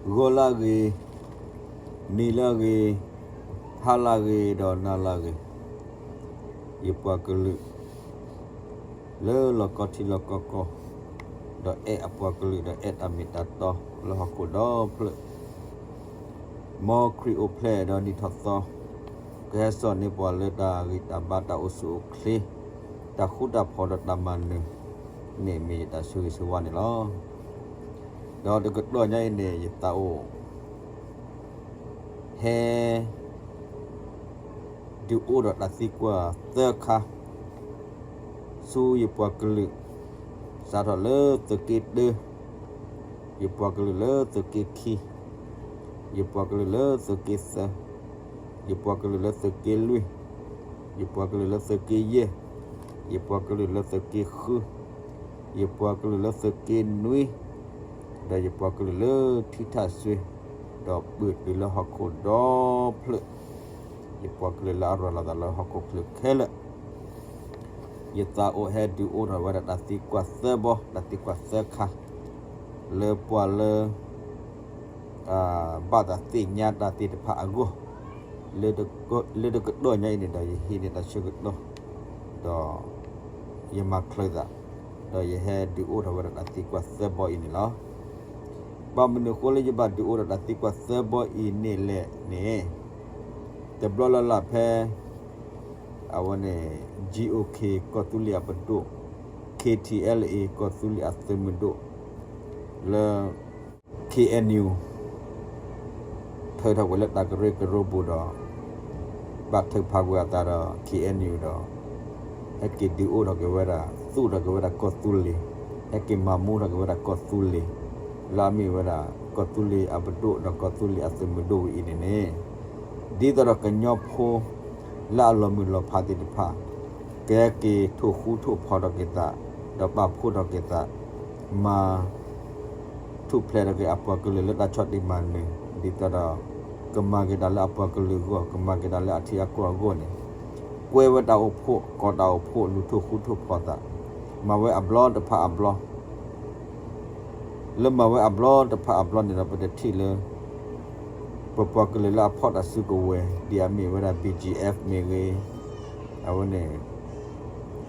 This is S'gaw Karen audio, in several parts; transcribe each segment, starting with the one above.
ဂီၤလၢအဂ့ၤ, နံၤလၢအဂ့ၤ, ဟါလၢအဂ့ၤ ဒီးနၤလၢအဂ့ၤ, ယပှၤကလုာ် လၢလီၢ်ကီၢ်ထံလီၢ်ကီၢ်ကီၢ်, ဒီးအဲၣ်အပှၤကလုာ် ဒီးအဲၣ်တၢ်မ့ၢ်တၢ်တီလၢဟီၣ်ခိၣ်ဒီဖျၢၣ်, မ်ခရံာ်အိၣ်ဖျဲၣ်ဒီးနံၣ်ထီၣ်သီ, ကဟဲစိာ်န့ၢ်ပှၤလၢတၢ်ဂံၢ်တၢ်ဘါ တၢ်အိၣ်ဆူၣ်အိၣ်ချ့, တၢ်ဃူတၢ်ဖိးဒီးတၢ်မၤနၢၤန့ၣ် မ့ၢ်ယတၢ်ဆိၣ်ဂ့ၤဆိၣ်ဝါန့ၣ်လီၤ. ဒီးတကတီၢ်ညါအံၤန့ၣ် ယသးအိၣ် ဟဲ ဒုးအိၣ်ဒီးတၢ်သံကွၢ်သၢခါ ဆူယပှၤကလုာ် စးထီၣ်လၢသုးက့တၢ, ယပှၤကလုာ်လၢသုးက့ခံ, ယပှၤကလုာ်လၢသုးက့သၢ, ယပှၤကလုာ်လၢသုးက့လွံၢ်, ယပှၤကလုာ်လၢသုးက့ယဲၢ်, ယပှၤကလုာ်လၢသုးက့ဃု, ယပှၤကလုာ်လၢသုးက့နွံ, ဒီးယပှၤကလုာ်လၢထံထၣ်စွ့, ဒီးပုၢ်တုၤလၢဟီၣ်ခိၣ်ဒီဖျၢၣ်, ယပှၤကလုာ်လၢအရၤလီၤသးလၢဟီၣ်ခိၣ်ချၢခဲလၢာ်, ယသးအိၣ်ဟဲဒုးအိၣ်ထီၣ်ဝဲဒၣ်တၢ်သံကွၢ်သၢဘီ, တၢ်သံကွၢ်သၢခါ, လၢပှၤလၢ ဘၣ်သးသ့ၣ်ညါတၢ်သ့ၣ်တဖၣ်အဂီၢ်, လၢတကတီၢ်ညါအံၤန့ၣ်ဒီး ယဟံးန့ၢ်တၢ်ဆၢကတီၢ်, ဒီး ယမၤချ့သး, ဒီးယဟဲဒုးအိၣ်ထီၣ်ဝဲဒၣ်တၢ်သံကွၢ်သၢဘီအံၤန့ၣ်လီၤ. ဘၣ်မနုၤအဃိလၢယဘၣ်ဒုးအိၣ်ထီၣ်တၢ်သံကွၢ်သၢဘီအံၤန့ၣ်လဲၣ်န့ၣ်, တဘျီလၢ်လၢ်ဖဲ အဝဲန့ၣ် G O K ကီၢ်သူလ့ၤအပဒိၣ်, K T L A ကီၢ်သူလ့ၤအသုးမုၢ်ဒိၣ် လၢ K N U ထုးထီၣ်ကွံာ်လၢတၢ်ကရၢကရိပူၤဒီး ဘၣ်ထုးဖးကွံာ်အသးဒီး K N U ဒီး ဟဲက့ၤဒုးအိၣ်ထီၣ်က့ၤဝဲဒၣ် သူၣ်ထီၣ်က့ၤဝဲဒၣ်ကီၢ်သူလ့ၤ, ဟဲက့ၤမၤမူထီၣ်က့ၤဝဲဒၣ်ကီၢ်သူလ့ၤ, လၢအမ့ၢ်ဝဲဒၣ် ကီၢ်သူလ့ၤအပဒိၣ်ဒီးကီၢ်သူလ့ၤအသုးမုၢ်ဒိၣ်ဝဲအံၤန့ၣ်န့ၣ်, ဒ်သိးဒီးကညီဖိ လၢအလီၤမုၢ်လီၤဖးသ့ၣ်တဖၣ် ကဟဲက့ၤထိၣ်ဃူထိၣ်ဖိးထီၣ်က့ၤသး, ဒီးပာ်ဖှိၣ်ထီၣ်က့ၤသး, မၤ ထူၣ်ဖျဲးထီၣ်က့ၤအပှၤကလုာ်လၢတၢ်ဆီၣ်တံၢ်မၤနၢၤ, ဒ်သိးဒီး ကမၤက့ၤတၢ်လၢအပှၤကလုာ်အဂီၢ်, ကမၤက့ၤတၢ်လၢအထံအကီၢ်အဂီၢ်န့ၣ်, ကွဲဝဲတၢ်အိၣ်ဖှိၣ်, ကိးတၢ်အိၣ်ဖှိၣ်, လူၤထိၣ်ဃူထိၣ်ဖိးသး, မၤဝဲအဘျီတဖၣ်အဘျီ လၢမၤဝဲအဘျီတဖၣ်အဘျီန့ၣ်ဒီး ပတထံၣ်လၢ ပပှၤကလုာ်လၢအဖီၣ်တၢ်စုကဝဲၤ ဒ်အမ့ၢ်ဝဲဒၣ် B G F မ့ၢ်ဂ့ၤ, အဝဲန့ၣ်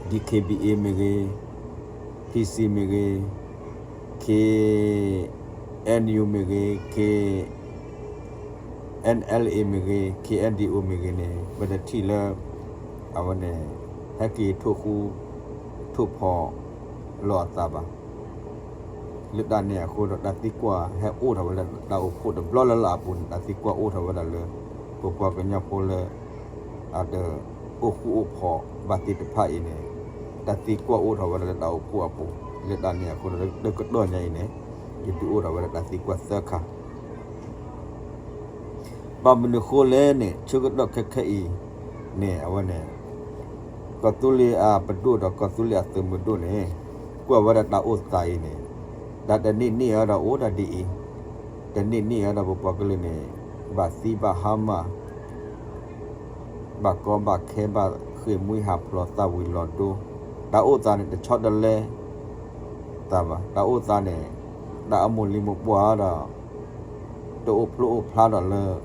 D K B A မ့ၢ်ဂ့ၤ, P C မ့ၢ်ဂ့ၤ, K N U မ့ၢ်ဂ့ၤ, K N L A မ့ၢ်ဂ့ၤ, K N D O မ့ၢ်ဂ့ၤန့ၣ် ပတထံၣ်လၢ အဝဲန့ၣ် ဟဲက့ၤထိၣ်ဃူ ထိၣ်ဖိး လီၤအသးဘၣ်. လၢတၢ်န့ၣ်အဃိဒီး တၢ်သံကွၢ်ဟဲအိၣ်ထီၣ်ဝဲလၢတၢ်အိၣ်ဖှိၣ်တဘျီလၢ်လၢ်အပူၤန့ၣ် တၢ်သံကွၢ်အိၣ်ထီၣ်ဝဲဒၣ်လၢ ပပှၤကညီဖိလၢ အတအိၣ်ဃူအိၣ်ဖိးဘၣ်သ့ၣ်တဖၣ်အံၤန့ၣ် တၢ်သံကွၢ်အိၣ်ထီၣ်ဝဲဒၣ်လၢတၢ်အိၣ်ဖှိၣ်အပူၤ. လၢတၢ်န့ၣ်အဃိဒီး တကတီၢ်ညါအံၤန့ၣ် ယဒုးအိၣ်ထီၣ်ဝဲဒၣ်တၢ်သံကွၢ်သၢခါ ဘၣ်မနုၤဃိလဲၣ်န့ၣ် ဆၢကတီၢ်ခဲခဲအံၤန့ၣ် အဝဲန့ၣ် ကီၢ်သူလ့ၤအပဒိၣ်ဒီးကီၢ်သူလ့ၤအသုးမုၢ်ဒိၣ်န့ၣ် ကွၢ်ဝဲဒၣ်တၢ်အိၣ်သးအံၤန့ၣ် တၢ်တနံၣ်နံၣ်အံၤဒီးအိၣ်ဒၣ်ဒ်အံၤ, တနံၣ်နံၣ်အံၤဒီးပပှၤကလုာ်န့ၣ် ဘၣ်သံဘၣ်ဟါမၢ် ဘၣ်ကီဘၣ်ခဲ ဘၣ်ဃ့ၢ်မှံဟးဖျိး သၣ်ဝံၤလီၤဒိ တၢ်အိၣ်သးန့ၣ် တဆီတလဲသးဘၣ်. တၢ်အိၣ်သးန့ၣ် တၢ်အမိၢ်လံၤမိၢ်ပှၢ်ဒီး တအိၣ်ဖျိအိၣ်ဖျါဒီးလၢ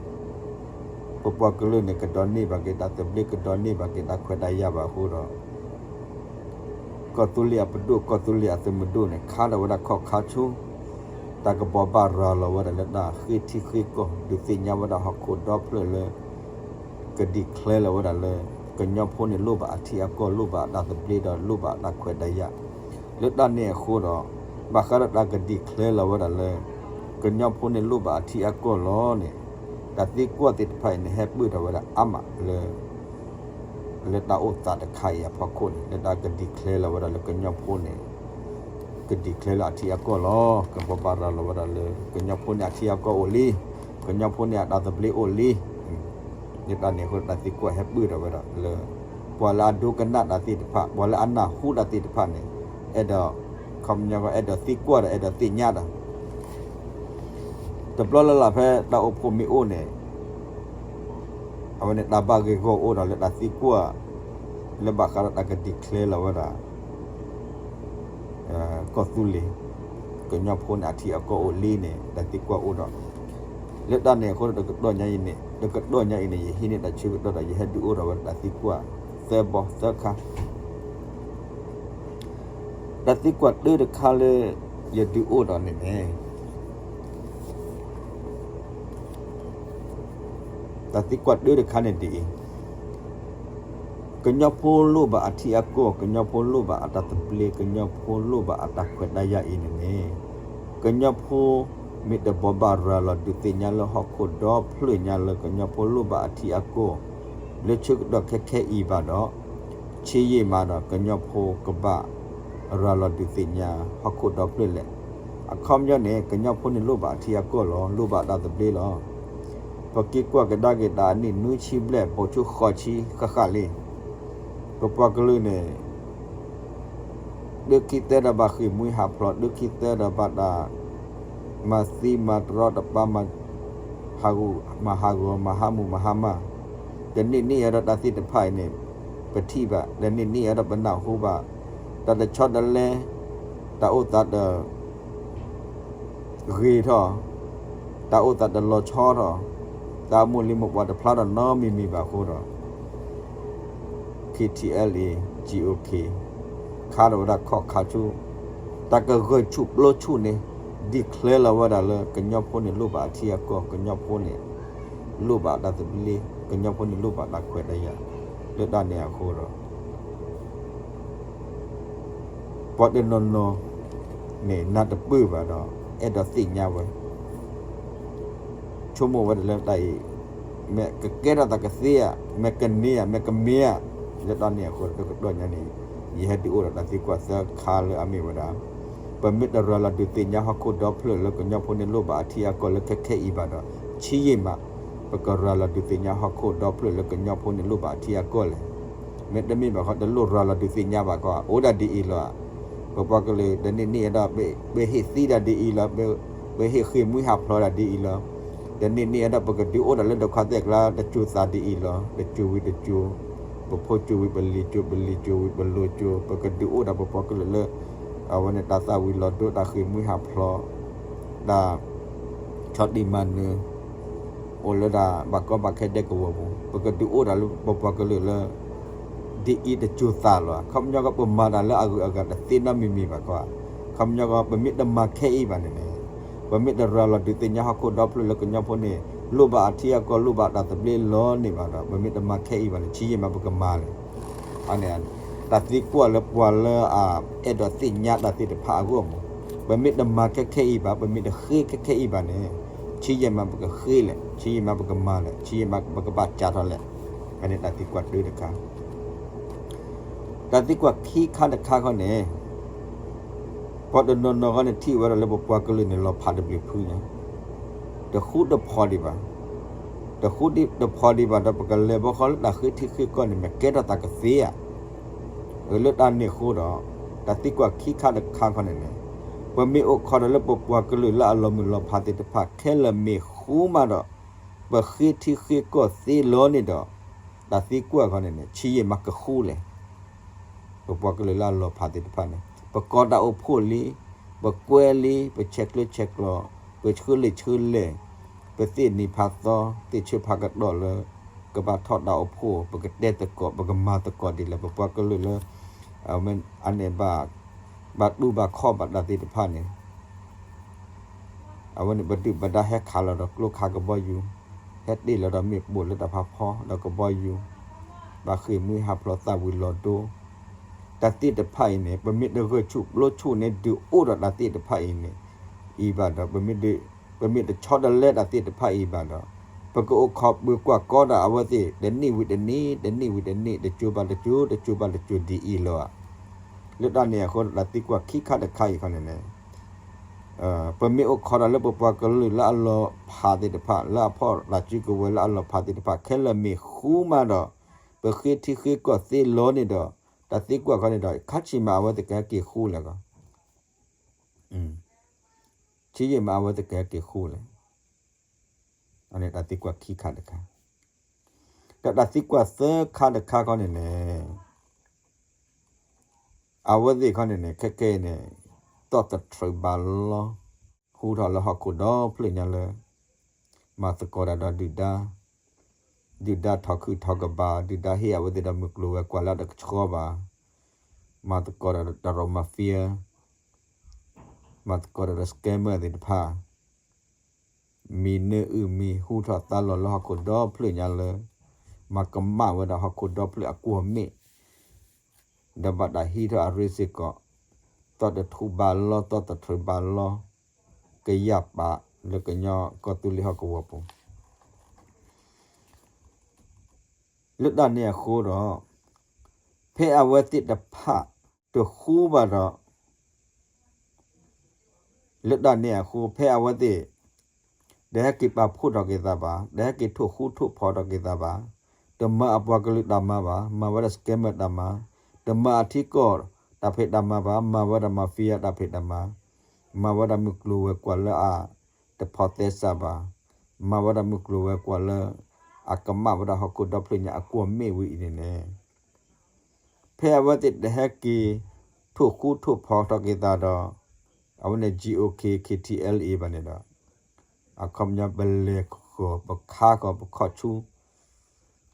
ပပှၤကလုာ်န့ၣ် ကဒိးန့ၢ်ဘၣ်က့ၤ တၢ်သဘျ့ ကဒိးန့ၢ်ဘၣ်က့ၤ တၢ်ခွဲးတၢ်ယာ်ဘၣ်အဃိဒီး ကီၢ်သူလ့ၤအပဒိၣ် ကီၢ်သူလ့ၤအသုးမုၢ်ဒိၣ်န့ၣ် ခါထီၣ်ဝဲဒၣ်ခီၣ်ခါဆူ တၢ်ကဘိးဘၣ်ရၤလီၤဝဲဒၣ်လၢတၢ်ဃ့ထံဃ့ကီၢ် ဒုးသ့ၣ်ညါဝဲဒၣ်ဟီၣ်ခိၣ်ဒီဖျၢၣ်လၢ က declare လီၤဝဲဒၣ်လၢ ကညီဖိန့ၣ်လိၣ်ဘၣ်အထံအကီၢ် လိၣ်ဘၣ်အတၢ်သဘျ့ဒီးလိၣ်ဘၣ်အတၢ်ခွဲးတၢ်ယာ် လၢတၢ်န့ၣ်အဃိဒီး ဘၣ်ဃးဒီးတၢ်က declare လီၤဝဲဒၣ်လၢ ကညီဖိန့ၣ်လိၣ်ဘၣ်အထံအကီၢ်လီၤန့ၣ် တၢ်သံကွၢ်သ့ၣ်တဖၣ်အံၤန့ၣ် ဟဲပၢၢ်ထီၣ်ဝဲဒၣ်အါမးလၢ လၢတၢ်အိၣ်သးတခါအံၤအဖီခိၣ်န့ၣ် လၢတၢ်က declare လီၤဝဲဒၣ်လၢကညီဖိန့ၣ် က declare လၢအထံအကီၢ်လီၤ. ကဘိးဘၣ်ရၤလီၤဝဲဒၣ်လၢ ကညီဖိန့ၣ်အထံအကီၢ်အိၣ်လံ, ကညီဖိန့ၣ်အတၢ်သဘျ့အိၣ်လံ. လၢတၢ်န့ၣ်အဃိ တၢ်သံကွၢ်ဟဲပၢၢ်ထီၣ်ဝဲဒၣ်လၢ ပှၤလၢအဒိကနၣ်တၢ်သ့ၣ်တဖၣ် ပှၤလၢအနၢ်ဟူတၢ်သ့ၣ်တဖၣ်န့ၣ် အဲၣ်ဒိး ခီပညီ အဲၣ်ဒိးသံကွၢ်ဒီး အဲၣ်ဒိးသ့ၣ်ညါဒီး တဘျီလၢ်လၢ်ဖဲတၢ်အိၣ်ဖှိၣ်မ့ၢ်အိၣ်န့ၣ် အဝဲန့ၣ်တၢ်ဘၣ်ဂ့ၢ်ဂီၢ်အိၣ်ဒီးလၢတၢ်သံကွၢ် လၢဘၣ်ဃးဒီးတၢ်က declare လီၤဝဲဒၣ် ကီၢ်သူလ့ၤ ကညီဖိန့ၣ်အထံအကီၢ်အိၣ်လံန့ၣ် တၢ်သံကွၢ်အိၣ်ဒီး လၢတၢ်န့ၣ်အဃိဒီး တကတီၢ်ညါအံၤန့ၣ် တကတီၢ်ညါအံၤန့ၣ် ယဟံးန့ၢ်တၢ်ဆၢကတီၢ်ဒီး ယဟဲဒုးအိၣ်ထီၣ်ဝဲဒၣ်တၢ်သံကွၢ်သၢဘီသၢခါ, တၢ်သံကွၢ်တၢတခါလၢ ယဒုးအိၣ်ဒီးန့ၣ်န့ၣ် တၢ်သံကွၢ်တၢတခါန့ၣ်ဒ်အံၤ, ကညီဖိလိၣ်ဘၣ်အထံအကီၢ်, ကညီဖိလိၣ်ဘၣ်အတၢ်သဘျ့, ကညီဖိလိၣ်ဘၣ်အတၢ်ခွဲးတၢ်ယာ်အံၤန့ၣ်န့ၣ်, ကညီဖိမ့ၢ်တဘိးဘၣ်ရၤလီၤဒုးသ့ၣ်ညါလၢဟီၣ်ခိၣ်ဒီဖျၢၣ်ညါလၢကညီဖိလိၣ်ဘၣ်အထံအကီၢ် လၢဆၢကတီၢ်ခဲခဲအံၤဘၣ်ဒီး, ဆံးယံာ်မးဒီး ကညီဖိကဘၣ်ရၤလီၤဒုးသ့ၣ်ညါဟီၣ်ခိၣ်ဒီဖျၢၣ်လဲၣ်. အခီပညီန့ၣ် ကညီဖိန့ၣ်လိၣ်ဘၣ်အထံအကီၢ်လီၤ, လိၣ်ဘၣ်တၢ်သဘျ့လီၤ. ပက့ၤကွၢ်ကဒါက့ၤတၢ်အနံၣ်နွံဆံဘျဲၣ် ပိာ်ဆူဃိးဆံဃၣ်ဃၣ်လံ. ပပှၤကလုာ်န့ၣ် ဒုးခံသၢဒီးဘၣ်ဃ့ၢ်မှံဟးဖျိး, ဒုးခံသၢဒီးဘၣ်တၢ် မၤသံမၤတရီတပါ, မၤဟးဂီၤမၤဟါမူးမၤဟါမၢ်, တနံၣ်နံၣ်အံၤဒီးတၢ်သ့ၣ်တဖၣ်အံၤန့ၣ် ပထံၣ်ဘၣ်, တနံၣ်နံၣ်အံၤဒီးပနၢ်ဟူဘၣ်, တၢ်တဆီတလဲ, တၢ်အိၣ်သးတ ဂ့ၤထီၣ်, တၢ်အိၣ်သးတလီၤဆီထီၣ်, တၢ်အမိၢ်လံၤမိၢ်ပှၢ်တဖျါထီၣ်နီတမံၤမံၤဘၣ်အဃိဒီး KTLA, GOK ခါထီၣ်ဝဲဒၣ်ခီၣ်ခါဆူ တၢ်ကဂၢၢ်ဆူၣ်ပျိဆူၣ်န့ၣ် declare လီၤဝဲဒၣ်လၢကညီဖိန့ၣ်လိၣ်ဘၣ်အထံအကီၢ်, ကညီဖိန့ၣ် လိၣ်ဘၣ်တၢ်သဘျ့, ကညီဖိန့ၣ်လိၣ်ဘၣ်တၢ်ခွဲးတၢ်ယာ်, လၢတၢ်န့ၣ်အဃိဒီး ပှၤတနီၤနီၤန့ၣ် နၢ်တပၢၢ်ဘၣ်ဒီး အဲၣ်ဒိးသ့ၣ်ညါဝဲ, ဆိကမိၣ်ဝဲဒၣ်လၢတၢ်အံၤ မ့ၢ်ကကဲထီၣ်သးကသ့ဧါ, မ့ၢ်ကန့ၢ်ဧါ, မ့ၢ်ကမ့ၢ်ဧါ, လၢတၢ်န့ၣ်အဃိဒီး တကတီၢ်ညါန့ၣ် ယဟဲဒုးအိၣ်ဒီးတၢ်သံကွၢ်သၢခါလၢအမ့ၢ်ဝဲဒၣ် ပမ့ၢ်တရၤလီၤဒုးသ့ၣ်ညါဟီၣ်ခိၣ်ဒီဖျၢၣ်လၢကညီဖိန့ၣ်လိၣ်ဘၣ်အထံအကီၢ်လၢခဲခဲအံၤဘၣ်ဒီး ဆံးယံာ်မး ပကရၤလီၤဒုးသ့ၣ်ညါဟီၣ်ခိၣ်ဒီဖျၢၣ်လၢကညီဖိန့ၣ်လိၣ်ဘၣ်အထံအကီၢ်လဲၣ်. မ့တမ့ၢ်ဘၣ်ဃီ တလိၣ်ရၤလီၤဒုးသ့ၣ်ညါဘၣ်ကီး အိၣ်ဒၣ်ဒ်အံၤလီၤဧါ, ပပှၤကလုာ်တနံၣ်နံၣ်အံၤဒီး ပဟ့ၣ်သံဒၣ်ဒ်အံၤလီၤ, ပဟ့ၣ်ဃ့ၢ်မှံဟးဖျိးဒၣ်ဒ်အံၤလီၤ, တနံၣ်နံၣ်အံၤဒီး ပကဒုးအိၣ်ဒၣ်လၢဒိးခီသဲၣ်ကျါ တစိၤသးဒ်အံၤလီၤ, တစိၤဝံၤတစိၤ, ပဖိစိၤဝံၤပလံၤစိၤ, ပလံၤစိၤဝံၤပလိၤစိၤ, ပကဒုးအိၣ်ဒၣ်ပပှၤကလုာ်လၢ အဝဲန့ၣ်တၢ်သၣ်ဝံၤလီၤဒိ တၢ်ဃ့ၢ်မှံဟးဖျိး, တၢ် ဆီၣ်တံၢ်မၤနၢၤ အိၣ်လၢတၢ်ဘၣ်ကီဘၣ်ခဲဒဲကဝီၤပူၤ, ပကဒုးအိၣ်ဒၣ်လၢပပှၤကလုာ်လၢ ဒ်အံၤတစိၤသးလီၤ. ခီပညီကပမၤတၢ်လၢအဂုၤအဂၤတသ့နီတမံၤမံၤဘၣ်ကီး, ခီပညီကပမ့ၢ်တမၤခဲအံၤဘၣ်န့ၣ်န့ၣ်, ပမ့ၢ်တရၤလီၤဒုးသ့ၣ်ညါဟီၣ်ခိၣ်ဒီဖျၢၣ်လၢကညီဖိန့ၣ် လိၣ်ဘၣ်အထံအကီၢ် လိၣ်ဘၣ်တၢ်သဘျ့လီၤန့ၣ်ဘၣ်ဒီး ပမ့ၢ်တမၤခဲအံၤဘၣ်န့ၣ် ဆံးယံာ်မးပကမၤလဲၣ်. အန့ၣ် တၢ်သံကွၢ်လၢပှၤလၢအအဲၣ်ဒိးသ့ၣ်ညါတၢ်သ့ၣ်တဖၣ်အဂီၢ်မး, ပမ့ၢ်တမၤခဲခဲအံၤဘၣ်, ပမ့ၢ်တဃ့ခဲခဲအံၤဘၣ်န့ၣ်, ဆံးယံာ်မးပကဃ့လဲၣ်, ဆံးယံာ်မးပကမၤလဲၣ်, ဆံးယံာ်မးပကဘၣ်စးထီၣ်လဲၣ်. အန့ၣ်တၢ်သံကွၢ်တၢတခါ တၢ်သံကွၢ်ခံခါတခါခီန့ၣ်, ပှၤတနီၤနီၤခီန့ၣ် ထံၣ်ဝဲဒၣ်လၢပပှၤကလုာ်န့ၣ် လီၤဖးတဘျုးဖုညါ, တဃူတဖိးဒံးဘၣ်, တဃူတဖိးဒံးဘၣ်ဒီး ပကလဲၤဘီဃီလၢတၢ်ဃ့ထံဃ့ကီၢ်န့ၣ် မ့ၢ်ကဲထီၣ်သးကသ့ဧါ. လၢတၢ်န့ၣ်အဃိဒီး တၢ်သံကွၢ်ခံခါတခါခီန့ၣ်န့ၣ်, ပမ့ၢ်အိၣ်ခိးဒီးလၢပပှၤကလုာ်လၢအလီၤမုၢ်လီၤဖးသ့ၣ်တဖၣ် ခဲလၢာ်မ့ၢ်ဃူမးဒီး ပဃ့ထံဃ့ကီၢ်သ့လီၤန့ၣ်ဒီး တၢ်သံကွၢ်ခီန့ၣ်န့ၣ် ဆံးယံာ်မးကဃူလဲၣ်. ပပှၤကလုာ်လၢအလီၤဖးသ့ၣ်တဖၣ်န့ၣ် ပကိးတၢ်အိၣ်ဖှိၣ်လံ, ပကွဲလံ, ပဆဲးကျၢဆဲးကျိး, ပဆှၢလံာ်ဆှၢလဲၢ်, ပသ့ၣ်နံၤဖးသီ, သ့ၣ်ဆၢဖးကတီၢ်လၢ ကဘၣ်ထီၣ်တၢ်အိၣ်ဖှိၣ်, ပကတဲသကိး, ပကမၤသကိးဒ်လဲၣ်, ပပှၤကလုာ်လၢ အန့ၣ် ဘၣ်တူၢ်ဘၣ်ခီၣ်ဘၣ်တၢ်သ့ၣ်တဖၣ်န့ၣ် အဝဲန့ၣ် ပဒုၣ်ပဒါဟဲခးလီၤဒီးကျိခးကဘီယူၤ, ဟဲတ့ၢ်လီၤဒီးမ့ၣ်ပိၢ်လၢတၢ်ဖးဖီ ဒီးကဘီယူၤ, ဘၣ်ဃ့ၢ်မှံဟးဖျိးသၣ်ဝံၤလီၤဒိ တၢ်သ့ၣ်တဖၣ်အံၤန့ၣ် ပမ့ၢ်တဂၢၢ်ဆူၣ်ပျိဆူၣ်န့ၣ် ဒုးအိၣ်ဒီးတၢ်သ့ၣ်တဖၣ်အံၤန့ၣ် အံၤဘၣ်ဒီး ပမ့ၢ်တဆီတလဲတၢ်သ့ၣ်တဖၣ်အံၤဘၣ်ဒီး ပကအိၣ်ခိးပၢၤကွၢ်ကီဒီးအဝဲသ့ၣ် တနံၣ်ဝံၤတနံၣ် တနံၣ်ဝံၤတနံၣ် တစိၤဘၣ်တစိၤ တစိၤဘၣ်တစိၤဒ်အံၤလီၤဧါ. လၢတၢ်န့ၣ်အဃိဒီး တၢ်သံကွၢ်ခံခါတခါအံၤခီန့ၣ်န့ၣ် ပမ့ၢ်အိၣ်ခိးဒီးလၢပပှၤကလုာ်လၢအလီၤဖးသ့ၣ်တဖၣ် လၢအဖီၣ်တၢ်စုကဝဲၤလၢအလီၤဖးသ့ၣ်တဖၣ် ခဲလၢာ်မ့ၢ်ဃူမးဒီး ပဃ့ထံဃ့ကီၢ်သ့လီၤန့ၣ်ဒီး တၢ်သံကွၢ်ခီန့ၣ်ဒီး ခါဆံးမးအဝဲသ့ၣ်ကဟဲက့ၤဃူလဲၣ်ကီး ဆံးယံာ်မးအဝဲသ့ၣ်ကဟဲက့ၤဃူလဲၣ်. အန့ၣ်တၢ်သံကွၢ်ခံခါတခါ, ဒီးတၢ်သံကွၢ်သၢခါတခါခီန့ၣ်န့ၣ် အဝဲသ့ၣ်ခီန့ၣ်န့ၣ် ခဲကဲအံၤန့ၣ် သီၣ်သထြၢးဘၣ်လီၤ ဟူထီၣ်လၢဟီၣ်ခိၣ်ဒီဖျၢၣ်ညါလၢ မၤသကိးတၢ်ဒီးဒုၣ်ဒါ, ဒုၣ်ဒါထီၣ်ခုၣ်ထီၣ်ကဘၣ်, ဒုၣ်ဒါဟ့ၣ်အဝဲသ့ၣ်ဒီးမုၢ်ကျိၤဝဲၤကွာ်လၢအတကဆှီဘၣ်, မၤသကိးတၢ်ဒီးတၢ်ရိၣ် mafia, မၤသကိးတၢ်ဒီး scammer သ့ၣ်တဖၣ် မံၤနၢအုၣ်မံၤဟူထီၣ်သါလီၤလၢဟီၣ်ခိၣ်ဒီဖျၢၣ်ညါလၢ မၤကမၣ်ဝဲဒၣ်ဟီၣ်ခိၣ်ဒီဖျၢၣ်အကွီၢ်မ့ၣ်, ဒီးဘၣ်တၢ်ဟံးထီၣ်အရ့စ့ၢ်ကီး, သီၣ်တထူဘၣ်လီ သီၣ်တထြၢးဘၣ်လီ, ကယၢ်ပာ်လၢကညီကီၢ်သူလ့ၤဟီၣ်ကဝီၤပူၤ လၢတၢ်န့ၣ်အဃိဒီး ဖဲအဝဲသ့ၣ်တဖၣ်တဃူဘၣ်ဒီး လၢတၢ်န့ၣ်အဃိ ဖဲအဝဲသ့ၣ် တဟဲက့ၤပာ်ဖှိၣ်ထီၣ်က့ၤသးဘၣ်, တဟဲက့ၤထိၣ်ဃူထိၣ်ဖိးထီၣ်က့ၤသးဘၣ်, တမၤအပှၤကလုာ်တၢ်မၤဘၣ်, မၤဝဲဒၣ် scammer တၢ်မၤ, တမၤအထံကီၢ်တၢ်ဖံးတၢ်မၤဘၣ်, မၤဝဲဒၣ် mafia တၢ်ဖံးတၢ်မၤ, မၤဝဲဒၣ်မုၢ်ကျိၤဝဲၤကွာ်လၢအတဖိးသဲစးဘၣ်, မၤဝဲဒၣ်မုၢ်ကျိၤဝဲၤကွာ်လၢ အကမၣ်ဝဲဒၣ်ဟီၣ်ခိၣ်ဒီဖျၢၣ်ညါအကွီၢ်မ့ၣ်ဝံၤအံၤန့ၣ်န့ၣ် ဖဲအဝဲသ့ၣ်တဟဲက့ၤထိၣ်ဃူထိၣ်ဖိးထီၣ်က့ၤသးဒီး အဝဲန့ၣ် GOK KTLA ဘၣ်န့ၣ်ဒီး အခီပညီပလဲၤဃီၤပခါဃီၤပခီၣ်ဆူ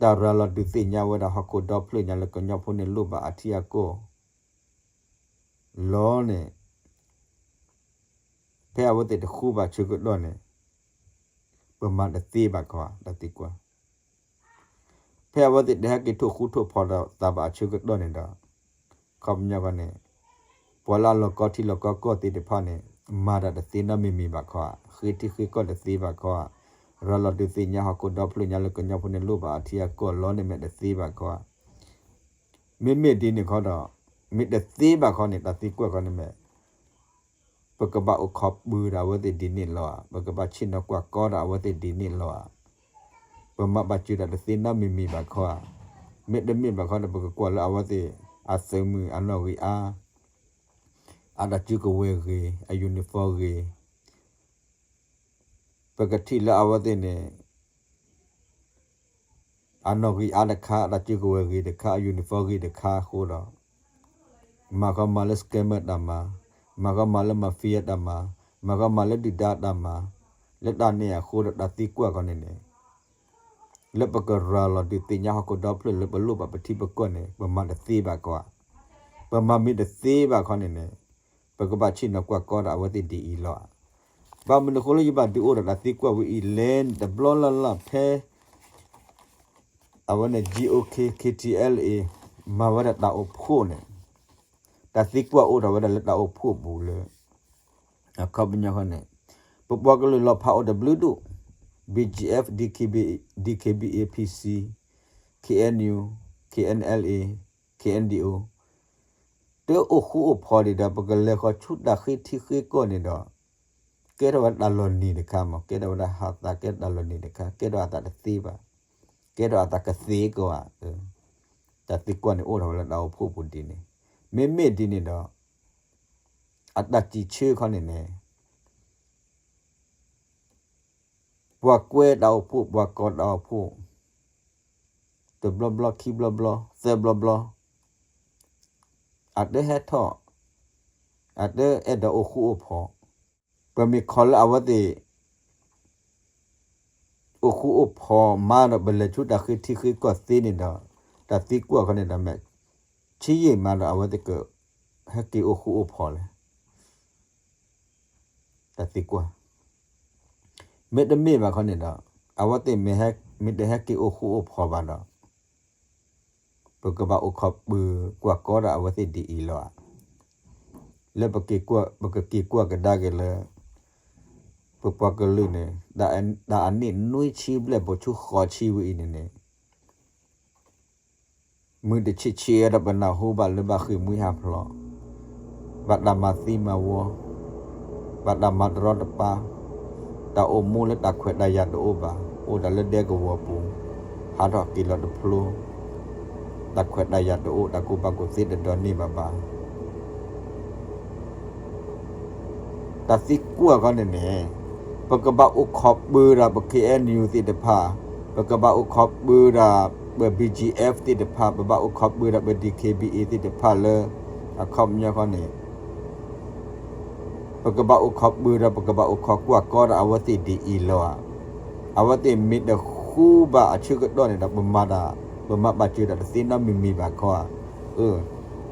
တၢ်ရၤလီၤဒုးသ့ၣ်ညါဝဲဒၣ်ဟီၣ်ခိၣ်ဒီဖျၢၣ်ညါလၢကညီဖိန့ၣ်လိၣ်ဘၣ်အထံအကီၢ် လီၤန့ၣ် ဖဲအဝဲသ့ၣ်တဃူဘၣ်ဆၢကတီၢ်န့ၣ် ပမၤတသ့ဘၣ်ခီဧါ တၢ်သံကွၢ် ဖဲအဝဲသ့ၣ်တဟဲက့ၤထိၣ်ဃူထိၣ်ဖိးဒီးသးဘၣ်အဆၢကတီၢ်န့ၣ်ဒီး ခီပညီဃီန့ၣ် ပှၤလၢအလီၤကီထံလီၤကီကီၢ်သ့ၣ်တဖၣ်န့ၣ် မၤတၢ်တသ့နီတမံၤမံၤဘၣ်ခီဧါ, ဃ့ထံဃ့ကီၢ်တသ့ဘၣ်ခီဧါ, ရၤလီၤဒုးသ့ၣ်ညါဟီၣ်ခိၣ်ဒီဖျၢၣ်ညါလၢကညီဖိန့ၣ်လိၣ်ဘၣ်အထံအကီၢ်လီၤန့ၣ်မ့ၢ်တသ့ဘၣ်ခီဧါ. မ့မ့ၢ်ဒ်န့ၣ်ခီဒီး မ့ၢ်တသ့ဘၣ်ခီန့ၣ် တၢ်သံကွၢ်ခီန့ၣ်မ့ၢ် ပကဘၣ်အိၣ်ခိးပၢၤဒီးအဝဲသ့ၣ်ဒ်န့ၣ်လီၤဧါ, ပကဘၣ်ဆ့ၣ်နီၤကွၢ်ကီဒီးအဝဲသ့ၣ်ဒ်န့ၣ်လီၤဧါ, ပမၤဘၣ်စၢၤတၢ်တသ့နီတမံၤမံၤဘၣ်ခီဧါ, မ့တမ့ၢ်ဘၣ်ခီဒီး ပကကွၢ်လၢအဝဲသ့ၣ် အသုးမုၢ်အနီၣ်ဂံၢ်အါ, အတၢ်စုကဝဲၤဂ့ၤ, အ uniform ဂ့ၤ, ပကထံၣ်လၢအဝဲသ့ၣ်န့ၣ် အနီၣ်ဂံၢ်အါတခါ, အတၢ်စုကဝဲၤဂ့ၤတခါ, အ uniform ဂ့ၤတခါအဃိဒီး မၤဃီမၤလၢ scammer တၢ်မၤ, မၤဃီမၤလၢ mafia တၢ်မၤ, မၤဃီမၤလၢဒုၣ်ဒါတၢ်မၤ, လၢတၢ်န့ၣ်အဃိဒီးတၢ်သံကွၢ်ခီန့ၣ်န့ၣ် လၢပကရၤလီၤဒုးသ့ၣ်ညါဟီၣ်ခိၣ်ဒီဖျၢၣ်လၢပလိၣ်ဘၣ်ပထံပကီၢ်န့ၣ် ပမၤတသ့ဘၣ်ခီဧါ, ပမၤမ့ၢ်တသ့ဘၣ်ခီန့ၣ်န့ၣ် ပကဘၣ်ဆ့ၣ်နီၤကွၢ်ကီဒီးအဝဲသ့ၣ်ဒ်အံၤလီၤဧါ. ဘၣ်မနုၤအဃိလၢယဘၣ်ဒုးအိၣ်ဒီးတၢ်သံကွၢ်ဝဲအံၤလဲၣ်န့ၣ် တဘျီလၢ်လၢ်ဖဲ အဝဲန့ၣ် GOK KTLA မၤဝဲဒၣ်တၢ်အိၣ်ဖှိၣ်န့ၣ် တၢ်သံကွၢ်အိၣ်ထီၣ်ဝဲဒၣ်လၢတၢ်အိၣ်ဖှိၣ်ပူၤလၢ အခီပညီဃီန့ၣ် ပပှၤကလုာ်လီၤဖးအိၣ်တဘျုးဒူၣ် BGF, DKBA, PC, KNU, KNLA, KNDO တအိၣ်ဃူအိၣ်ဖိးဒံးဒီး ပကလဲၤဃီၤဆူတၢ်ဃ့ထံဃ့ကီၢ်န့ၣ်ဒီး ကဲထီၣ်ဝဲတၢ်လီၤနံၤတခါမး, ကဲထီၣ်ဝဲဒၣ်ဟးသး ကဲထီၣ်တၢ်လီၤနံၤတခါ, ကဲထီၣ်အသးတသ့ဘၣ်, ကဲထီၣ်အသးကသ့ကီးဧါ, တၢ်သံကွၢ်န့ၣ်အိၣ်ထီၣ်ဝဲလၢတၢ်အိၣ်ဖှိၣ်ပူၤဒ်န့ၣ်, မ့မ့ၢ်ဒ်န့ၣ်ဒီး အတၢ်စံးဆၢခီန့ၣ်န့ၣ် ပှၤကွဲတၢ်အိၣ်ဖှိၣ် ပှၤကိးတၢ်အိၣ်ဖှိၣ် တဘျီဘျီ ခံဘျီဘျီ သၢဘျီဘျီ အတဟဲထီၣ် အတအဲၣ်ဒိးအိၣ်ဃူအိၣ်ဖိး, ပမ့ၢ်ခိးလၢအဝဲသ့ၣ် အိၣ်ဃူအိၣ်ဖိးမးဒီး ပလဲၤဆူတၢ်ဃ့ထံဃ့ကီၢ်သ့န့ၣ်ဒီး တၢ်သံကွၢ်ခီန့ၣ်ဒီး မ့ၢ်ဆံးယံာ်မးဒီး အဝဲသ့ၣ်ကဟဲက့ၤအိၣ်ဃူအိၣ်ဖိးလဲၣ် တၢ်သံကွၢ်, မ့တမ့ၢ်ဘၣ်ခီန့ၣ်ဒီး အဝဲသ့ၣ်မ့ၢ်ဟဲ မ့ၢ်တဟဲက့ၤအိၣ်ဃူအိၣ်ဖိးဘၣ်ဒီး ပကဘၣ်အိၣ်ခိးပၢၤကွၢ်ကီဒီးအဝဲသ့ၣ်ဒ်အံၤလီၤဧါ. လၢပက့ၤကွၢ် ပကက့ၤကွၢ်ကဒါက့ၤလၢ ပပှၤကလုာ်န့ၣ် တၢ်အနံၣ်နွံဆံဘျဲၣ် ပိာ်ဆူဃိးဆံဝဲအံၤန့ၣ်န့ၣ် မုၢ်တဆံးဆံးဒီး ပနၢ်ဟူဘၣ်လၢဘၣ်ဃ့ၢ်မှံဟးဖျိး, ဘၣ်တၢ်မၤသံမၤဝီ, ဘၣ်တၢ်မၤတရီတပါ, တၢ်အိၣ်မူလၢတၢ်ခွဲးတၢ်ယာ်တအိၣ်ဘၣ်, အိၣ်ဒၣ်လၢဒဲကဝီၤပူၤ, ဟးထီၣ်က့ၤလီၤတဖျိ, တၢ်ခွဲးတၢ်ယာ်တအိၣ်, တၢ်ကူၣ်ဘၣ်ကူၣ်သ့တဒိးန့ၢ်ဘၣ်ဘၣ် တၢ်သံကွၢ်ခီန့ၣ်န့ၣ် ပကဘၣ်အိၣ်ခိးပၢၤဒီးပ KNU သ့ၣ်တဖၣ်, ပကဘၣ်အိၣ်ခိးပၢၤဒီးပ BGF သ့ၣ်တဖၣ်, ပဘၣ်အိၣ်ခိးပၢၤဒီးပ DKBA သ့ၣ်တဖၣ်လၢ အခီပညီခီန့ၣ် ပကဘၣ်အိၣ်ခိးပၢၤဒီး ပကဘၣ်အိၣ်ခိးကွၢ်ကီဒီးအဝဲသ့ၣ်ဒ်အံၤလီၤဧါ. အဝဲသ့ၣ်မ့ၢ်တဃူဘၣ်အဆၢကတီၢ်န့ၣ်ဒီး ပမၤတၢ်, ပမၤပာ်စၢၤတၢ်တသ့နီတမံၤမံၤဘၣ်ခီဧါ.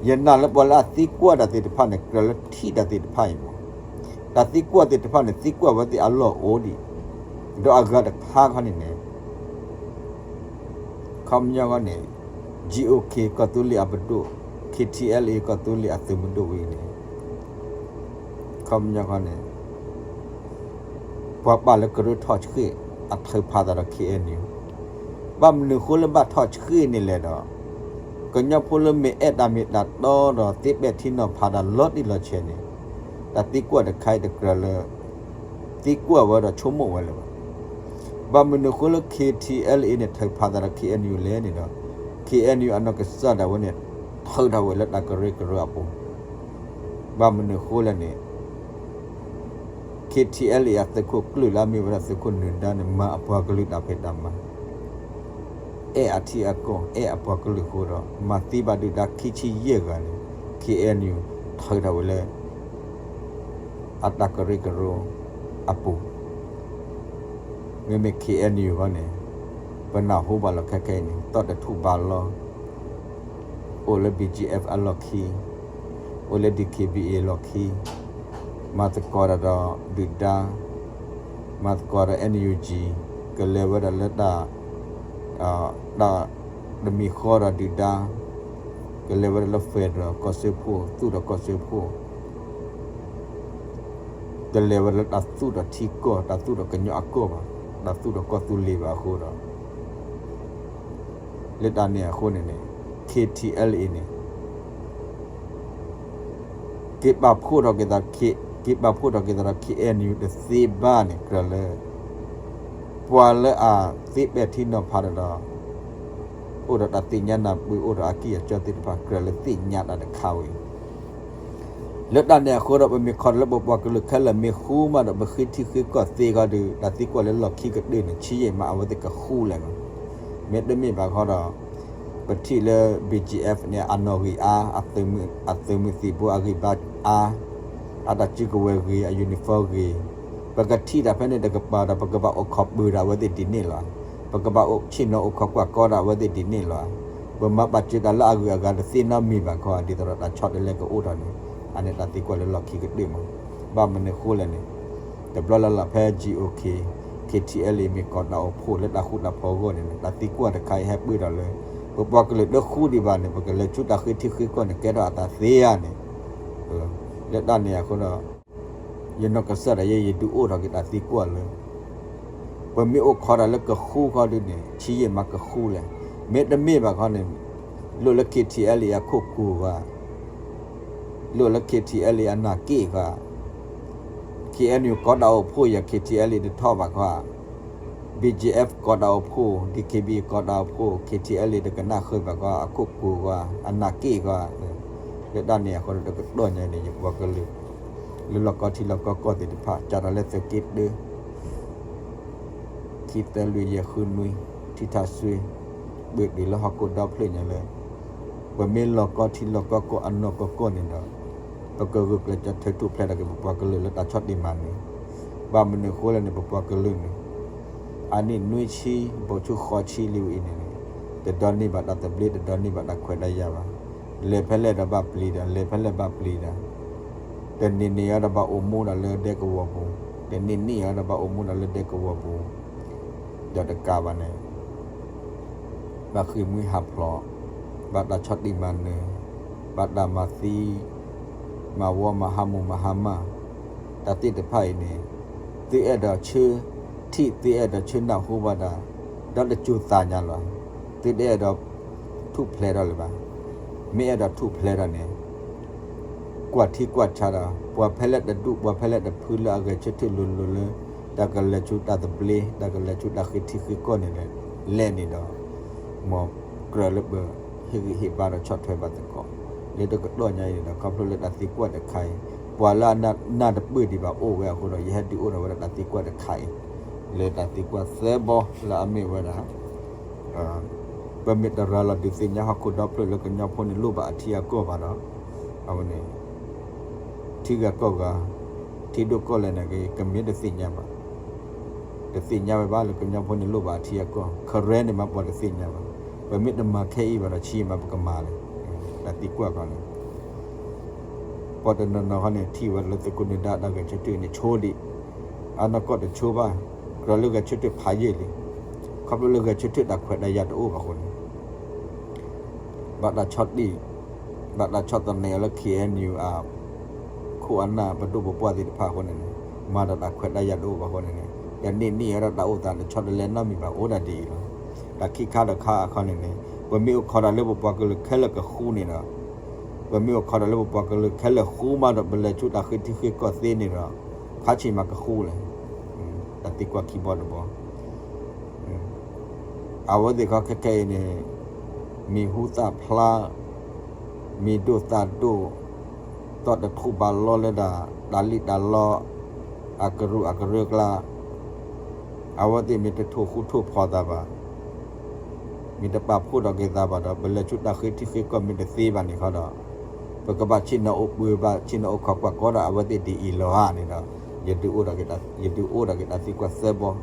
ယနာ်လၢပှၤလၢအသံကွၢ်တၢ်သ့ၣ်တဖၣ်န့ၣ် ကြၢးလၢထံၣ်တၢ်သ့ၣ်တဖၣ်အံၤမး, တၢ်သံကွၢ်သ့ၣ်တဖၣ်န့ၣ် သံကွၢ်ဝဲသ့ၣ်အလီၢ်အိၣ်ဒံး, ဒီးအဂၤတခါခီန့ၣ်န့ၣ် ခီပညီခီန့ၣ် GOK ကီၢ်သူလ့ၤအပဒိၣ်, KTLA ကီၢ်သူလ့ၤအသုးမုၢ်ဒိၣ်ဝဲအံၤန့ၣ် ခီပညီခီန့ၣ် ပှၤပာ်လၢကရၢထီၣ်ဆှံၣ်အထုးဖးသးဒီး KNU, ဘၣ်မနုၤအဃိလၢဘၣ်ထီၣ်ဆှံၣ်န့ၣ်လဲၣ်ဒီး ကညီဖိလၢမ့ၢ်အဲၣ်တၢ်မ့ၢ်တၢ်တီဒီးသ့ပဲာ်ထံနီၤဖးတၢ်လီၤတံၢ်လီၤဆဲးန့ၣ် တၢ်သံကွၢ်တခါအံၤတကြၢးလၢ သံကွၢ်ဝဲဒီးဆိကမိၣ်ဝဲလၢၤဘၣ်. ဘၣ်မနုၤအဃိလၢ KTLA န့ၣ် ထုးဖးသးဒီး KNU လဲၣ်န့ၣ်ဒီး KNU အနီၢ်ကစၢ်ဒၣ်ဝဲန့ၣ် ထုးထီၣ်ဝဲလၢတၢ်ကရၢကရိအပူၤ, ဘၣ်မနုၤအဃိလဲၣ်န့ၣ် KTLA အသုးခိၣ်ကျၢၢ်လၢအမ့ၢ်ဝဲဒၣ်သုးခိၣ်နၢၤဒါန့ၣ် မၤအပှၤကလုာ်တၢ်ဖံးတၢ်မၤ, အဲၣ်အထံအကီၢ် အဲၣ်အပှၤကလုာ်အဃိဒီး မၤသံဘၣ်ဒုၣ်ဒါခံဆံယဲၢ်ဂၤန့ၣ် KNU ထုးထီၣ်ဝဲလၢ အတၢ်ကရၢကရိအပူၤ, မ့မ့ၢ် KNU အဂီၢ်န့ၣ် ပနၢ်ဟူဘၣ်လီၤခဲခဲအံၤန့ၣ် သီၣ်တထူၣ်ဘါလီၢ်, အိၣ်လၢ BGF အလီၢ်ခံ, အိၣ်လၢ DKBA လီၢ်ခံ, မၤသကိးတၢ်ဒီးဒုၣ်ဒါ, မၤသကိးဒီး NUG, ကလဲၤဝဲဒၣ်လၢတၢ် တၢ်တမံၤဃီဒီးဒုၣ်ဒါ, ကလဲၤဝဲဒၣ်လၢ federal ကီၢ်စၢဖှိၣ် သူၣ်ဒီးကီၢ်စၢဖှိၣ်, ကလဲၤဝဲဒၣ်လၢတၢ်သူၣ်ဒီးထံကီၢ် တၢ်သူၣ်ဒီးကညီအကီၢ်ဘၣ်, တၢ်သူၣ်ဒီးကီၢ်သူလ့ၤဘၣ်အဃိဒီး လၢတၢ်န့ၣ်အဃိန့ၣ်န့ၣ် KTLA န့ၣ် က့ၤပာ်ဖှိၣ်ထီၣ်က့ၤသး, က့ၤပာ်ဖှိၣ်ထီၣ်က့ၤသးဒီး KNU တသ့ဘၣ်န့ၣ် ကြၢးလၢ ပှၤလၢအသ့ပဲာ်ထံနီၤဖးတၢ်ဒီး အိၣ်ဒီးတၢ်သ့ၣ်ညါနၢ်ပၢၢ် အိၣ်ဒီးအကံၢ်အစီသ့ၣ်တဖၣ် ကြၢးလၢသ့ၣ်ညါတၢ်တခါဝဲအံၤ လၢတၢ်န့ၣ်အဃိဒီး ပမ့ၢ်ခီဒီးလၢပပှၤကလုာ်ခဲလၢာ်မ့ၢ်ဃူမးဒီး ပဃ့ထံဃ့ကီၢ်သ့ခီဒီး တၢ်သံကွၢ်လၢလီၢ်ခံကတၢၢ်န့ၣ် ဆံးယံာ်မးအဝဲသ့ၣ်ကဃူလဲၣ်လီၤ. မ့တမ့ၢ်ဘၣ်ခီဒီး ပထံၣ်လၢ BGF န့ၣ် အနီၣ်ဂံၢ်အါ, အသုးမုၢ်သံၣ်ဘိအဂံၢ်ဘါအါ, အတၢ်စုကဝဲၤဂ့ၤ, အ uniform ဂ့ၤ, ပကထံၣ်တၢ်ဖဲန့ၣ်တကပၤဒီး ပကဘၣ်အိၣ်ခိးပၢၤဒီးအဝဲသ့ၣ်ဒ်န့ၣ်လီၤ. ပကဘၣ်အိၣ်ဆ့ၣ်နီၤအိၣ်ခိးကွၢ်ကီဒီးအဝဲသ့ၣ်ဒ်န့ၣ်လီၤ. ပမၤပာ်စၢၤတၢ်လၢအဂုၤအဂၤတသ့နီတမံၤဘၣ်ခီ ဒ်သိးဒီးတၢ်ဆီတလဲကအိၣ်ထီၣ်န့ၣ် အန့ၣ်တၢ်သံကွၢ်လၢလီၢ်ခံကတၢၢ်မး. ဘၣ်မနုၤအဃိလဲၣ်န့ၣ် တဘျီလၢ်လၢ်ဖဲ GOK, KTLA မ့ၢ်ကိးတၢ်အိၣ်ဖှိၣ်လၢတၢ်ဃူတၢ်ဖိးအဂီၢ်န့ၣ် တၢ်သံကွၢ်တခါအံၤဟဲပၢၢ်ထီၣ်လၢ ပပှၤကလုာ်တဃူဒံးဘၣ်န့ၣ် ပကလဲၤဆူတၢ်ဃ့ထံဃ့ကီၢ်န့ၣ် ကဲထီၣ်အတၢ်သ့ဧါန့ၣ် လၢတၢ်န့ၣ်အဃိဒီး ယနီၢ်ကစၢ်ဒၣ်ယဲ ယဒုးအိၣ်ထီၣ်က့ၤတၢ်သံကွၢ်လၢ ပမ့ၢ်အိၣ်ခိးတၢ်လၢကဃူခီဒုးန့ၣ် ဆံးယံာ်မးကဃူလဲၣ်. မ့တမ့ၢ်ဘၣ်ခီန့ၣ် လိၣ်လၢ KTLA အခိၣ်ကူာ်ဂီၢ်, လိၣ်လၢ KTLA အနၢ်က့ၣ်ဂီၢ်, KNU ကိးတၢ်အိၣ်ဖှိၣ်ယၤ KTLA တထီၣ်ဘၣ်ခီ BGF ကိးတၢ်အိၣ်ဖှိၣ်, DKBA ကိးတၢ်အိၣ်ဖှိၣ်, KTLA တကနၣ်ဃုာ်ဘၣ်ခီ အခိၣ်ကူာ်ဂီၢ်, အနၢ်က့ၣ်ဂီၢ်, လၢတၢ်န့ၣ်အဃိဒီး တကတီၢ်ညါန့ၣ် ယပှၤကလုာ် လၢလီၢ်ကီထံလီၢ်ကီကီၢ်သ့ၣ်တဖၣ် စးထီၣ်လၢသုးက့တၢ ခံသၢလွံၢ်ယဲၢ်ဃုနွံ ထံထၣ်စွ့ ပၢၢ်တုၤလၢဟီၣ်ခိၣ်ဒီဖျၢၣ်ညါလၢ ပမ့ၢ်လီၢ်ကီထံလီၢ်ကီကီၢ်အနီၢ်ကီၢ်ကီၢ်န့ၣ်ဒီး ပကဂုာ်ကျဲးစၢးထုးထူၣ်ဖျဲးထီၣ်က့ၤပပှၤကလုာ်လၢတၢ်ဆီၣ်တံၢ်မၤနၢၤ, ဘၣ်မနုၤအဃိလဲၣ်န့ၣ် ပပှၤကလုာ်န့ၣ် အနံၣ်နွံဆံ ဘူးဆူဃိးဆံလံဝဲအံၤန့ၣ်န့ၣ် တဒိးန့ၢ်ဘၣ်တၢ်သဘျ့ တဒိးန့ၢ်ဘၣ်တၢ်ခွဲးတၢ်ယာ်ဘၣ်. လဲၤဖဲလဲၣ်ဒီးဘၣ်ပျံၤဒီး လဲၤဖဲလဲၣ်ဘၣ်ပျံၤဒီး တနံၤနံၤအံၤဒီးဘၣ်အိၣ်မူဒီးလၢဒဲကဝီၤပူၤ, တနံၤနံၤအံၤဒီးဘၣ်အိၣ်မူဒီးလၢဒဲကဝီၤပူၤ ဒီးတကးဘၣ်န့ၣ် ဘၣ်ဃ့ၢ်မှံဟးဖျိး, ဘၣ်တၢ်ဆီၣ်တံၢ်မၤနၢၤ, ဘၣ်တၢ်မၤသံ မၤဝီမၤဟါမၢ်မၤဟါမၢ်, တၢ်သ့ၣ်တဖၣ်အံၤန့ၣ် သုအဲၣ်ဒိးဆၢထံၣ် သုအဲၣ်ဒိးဆၢနၢ်ဟူဘၣ်တၢ် ဒီးတစူၤသးညါလီၤ. သုတအဲၣ်ဒိး ထူၣ်ဖျဲးထီၣ်လၢၤဘၣ်. မ့ၢ်အဲၣ်ဒိးထူၣ်ဖျဲးထီၣ်န့ၣ် ကွၢ်ထံကွၢ်ဆးဒီး ပှၤဖဲလဲၣ်တဒူၣ် ပှၤဖဲလဲၣ်တဖုလၢအဂဲၤဆၢထၢၣ်လိၤလိၤလၢ တၢ်ကလဲၤဆူတၢ်သဘျ့ တၢ်ကလဲၤဆူတၢ်ဃ့ထံဃ့ကီၢ်န့ၣ်လဲၣ်န့ၣ်ဒီး မ်ကြၢးလၢပဟ့ၣ်ဂံၢ်ဟ့ၣ်ဘါဒီးဆီၣ်ထွဲဘၣ်သကိး လၢတကတီၢ်ညါအံၤန့ၣ်ဒီး ခီဖျိလၢတၢ်သံကွၢ်တခါအံၤ ပှၤလၢအနၢ်တပၢၢ်ဒံးဘၣ်အိၣ်ဝဲအဃိဒီး ယဟဲဒုးအိၣ်ထီၣ်ဝဲဒၣ်တၢ်သံကွၢ်တခါအံၤ လၢတၢ်သံကွၢ်သၢဘီလၢအမ့ၢ်ဝဲဒၣ် ပမ့ၢ်တရၤလီၤဒုးသ့ၣ်ညါဟီၣ်ခိၣ်ဒီဖျၢၣ်လၢကညီဖိန့ၣ်လိၣ်ဘၣ်အထံအကီၢ်ဘၣ်ဒီး အဝဲန့ၣ် ထံဂၤကီၢ်ဂၤ ထံဒိၣ်ကီၢ်လဲၢ်န့ၣ်က့ၤ ကမ့ၢ်တသ့ၣ်ညါဘၣ်. တသ့ၣ်ညါဝဲဘၣ်လၢကညီဖိန့ၣ်လိၣ်ဘၣ်အထံအကီၢ်, ခရဲန့ၣ်မးပှၤတသ့ၣ်ညါဘၣ်. ပမ့ၢ်တမၤခဲအံၤဘၣ်ဒီး ဆံးမးပကမၤလဲၣ်. တၢ်သံကွၢ်ခီန့ၣ် ပှၤတနီၤနီၤခီန့ၣ် ထံၣ်ဝဲလၢသုးခိၣ်နၢၤဒါတၢ်ဂဲၤဆၢထၢၣ်န့ၣ် ဆိလံ, အနီၢ်ကီၢ်တဆိဘၣ်, ကြၢးလၢဂဲၤဆၢထၢၣ်ဖးယံာ်လံ, ခီဖျိလၢဂဲၤဆၢထၢၣ်တၢ်ခွဲးတၢ်ယာ်တအိၣ်ဘၣ်အဃိန့ၣ် ဘၣ်တၢ်ဆီၣ်တံၢ်, ဘၣ်တၢ်ဆီၣ်သနံးအီၤလၢ ခ့ၣ်အဲၣ်ယူၣ် အခိၣ်အနၢ်ပဒိၣ်ပပှၢ်သ့ၣ်တဖၣ်အဃိန့ၣ်န့ၣ်, မၤဒီးတၢ်ခွဲးတၢ်ယာ်တအိၣ်ဘၣ်အဃိန့ၣ်န့ၣ်, တန့ၢ်န့ၢ်ဝဲဒၣ်တၢ်အိၣ်သးတဆီတလဲနီတမံၤဘၣ် အိၣ်ဒၣ်ဒ်အံၤလီၤ. တၢ်ခံခါတခါအခီန့ၣ်န့ၣ် ပမ့ၢ်အိၣ်ခိးဒီးလၢပပှၤကလုာ်ခဲလၢာ်ကဃူန့ၣ်ဒီး, ပမ့ၢ်အိၣ်ခိးဒီးလၢပပှၤကလုာ်ခဲလၢာ်ဃူမးဒီး ပလဲၤဆူတၢ်ဃ့ထံဃ့ကီၢ်သ့န့ၣ်ဒီး ဖးဆံးမးကဃူလဲၣ်. တၢ်သံကွၢ်ခံဘီတဘီ အဝဲသ့ၣ်ခီခဲခဲအံၤန့ၣ် မံၤဟူသၣ်ဖျါ, မံၤဒိၣ်သၣ်ဒိၣ်, သီၣ်တထူၣ်ဘၣ်လီလၢဒၣ် တၢ်လံၣ်တၢ်လီ, အကရူၢ်အကရၢကျါ, အဝဲသ့ၣ်မ့ၢ်တထိၣ်ဃူထိၣ်ဖိးသးဘၣ်, မ့ၢ်တပာ်ဖှိၣ်ထီၣ်က့ၤသးဘၣ်ဒီး ပလဲၤဆူတၢ်ဃ့ထံဃ့ကီၢ်မ့ၢ်တသ့ဘၣ်န့ၣ်ခီဒီး ပကဘၣ်ဆ့ၣ်နီၤအိၣ်ဘှံးဘၣ် ဆ့ၣ်နီၤအိၣ်ခိးကွၢ်ကီဒီးအဝဲသ့ၣ်ဒ်အံၤလီၤဧါန့ၣ်ဒီး ယဒုးအိၣ်ထီၣ်က့ၤတၢ်သံကွၢ်သၢဘီ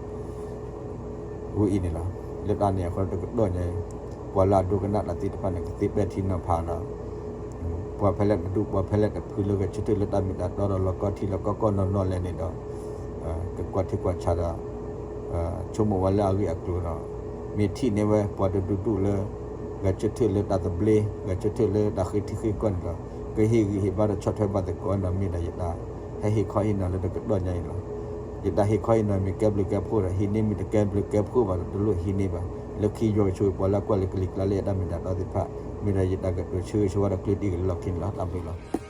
ဝဲအံၤန့ၣ်လီၤ. လၢတၢ်န့ၣ်အဃိတကတီၢ်ညါအံၤ ပှၤလၢအဒိကနၣ်တၢ်သ့ၣ်တဖၣ်န့ၣ် ကသ့ပဲာ်ထံနီၤဖးဒီး ပှၤဖဲလဲၣ်တဒူၣ် ပှၤဖဲလဲၣ်တဖုလၢဂဲၤဆၢထၢၣ်လၢတၢ်မ့ၢ်တၢ်တီဒီးလီၤကီထံလီၤကီကီၢ်နီၢ်နီၢ်လဲၣ်န့ၣ်ဒီး ကကွၢ်ထံကွၢ်ဆးဒီး ဆိကမိၣ်ဝဲလၢအဂ့ၢ်အကျိၤဒီး မ့ၢ်ထံၣ်န့ၢ်ဝဲပှၤတဒူၣ်ဒူၣ်လၢ ဂဲၤဆၢထၢၣ်လၢတၢ်သဘျ့ ဂဲၤဆၢထၢၣ်လၢတၢ်ဃ့ထံဃ့ကီၢ်န့ၣ်ဒီး ကဟ့ၣ်ဂံၢ်ဟ့ၣ်ဘါဒီးဆီၣ်ထွဲဘၣ်သကိးဒီး မ့ၢ်ဒၣ်ယတၢ်ဟဲဟ့ၣ်ခီဟ့ၣ်နီၤလၢတကတီၢ်ညါအံၤလီၤ. ယတၢ်ဟ့ၣ်ခီဟ့ၣ်နီၤမ့ၢ်ကဲဘျုးကဲဖှိၣ်ဒီး ဟံးန့ၢ်, မ့ၢ်တကဲဘျုးကဲဖှိၣ်ဘၣ်ဒီး တလိၣ်ဟံးန့ၢ်ဘၣ်. လၢခံယွၤကဆိၣ်ဂ့ၤပှၤလၢအကွၢ်လၢကလံၤကျါလၢယတၢ်မ့ၢ်တၢ်တီသ့ၣ်တဖၣ် မ့ၢ်ဒၣ်ယတၢ်ကတိၤဆၢဂ့ၤဆၢဝါဒီးကျၢၢ်တံၢ်ကလီၢ်ခံန့ၣ်လီၤ. တၢ်ဘျုးလီၤ.